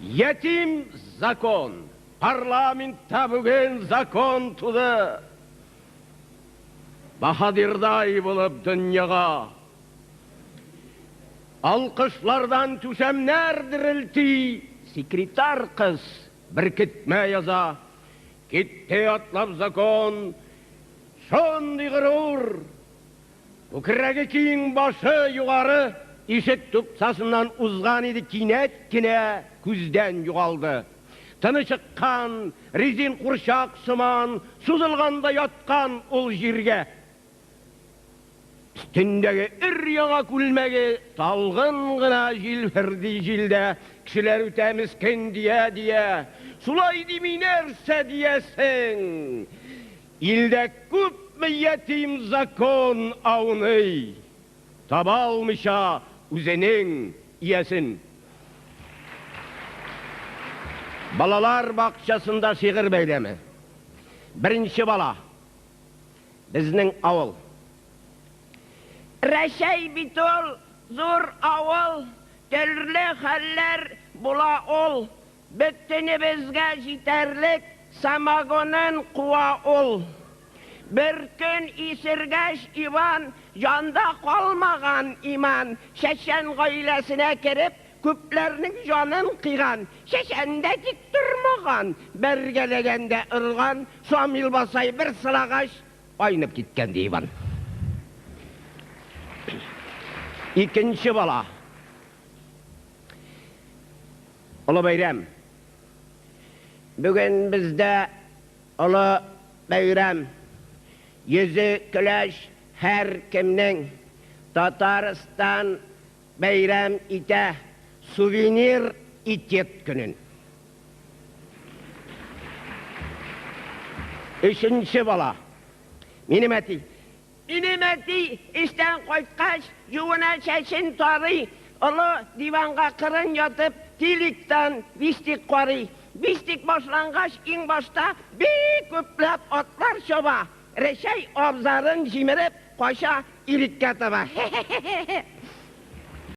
Ятим закон. Парламентта бүген закон туды. Баһадирдай булып дөньяга. Алкышлардан түшәмнәр дерелти. Секретарь кыз беркетмә яза. Китте атлап закон. Шундый горур. Күкрәге киң, башы югары, ишек тупсасыннан узган иде, кинәт кенә күздән югалды. Тыны чыккан, резин курчак сыман, сузылган да яткан ул җиргә. Өстендәге өр-яңа күлмәге талгын гына җилферди җилдә, кешеләр үтә мескен дия-дия. Шулай дими нәрсә диясең? Илдә күпме ятим закон ауный, таба алмыйча үзенең иясен. Балалар бакчасында шигырь бәйрәме. Беренче бала. Безнең авыл. Рәчәй бит ул зур авыл, төрле хәлләр була ул. Бөтенебезгә җитәрлек самогонын куа ул. Беркөн исергәч Иван, җанда калмаган иман, чәчән гаиләсенә кереп, күпләрнең җанын кыйган. Чәчән дә тик тормаган, бәргәләгән дә орган, Шамил басай бер сылагач, айнып киткән, ди Иван. Икенче бала. Олы бәйрәм. Бүген бездә олы бәйрәм. Йөзе көләч һәркемнең. Татарстан бәйрәм итә сувенир итет көнен. Өченче бала. Минем әти. Минем әти, эштән кайткач, юына, чәчен тарый, олы диванга кырын ятып, теликтан Вестик карый. Вестик башлангач, иң башта бик күпләп атлар чаба, Рәчәй абзарын җимереп, кача Иреккә таба. Хе-хе-хе-хе!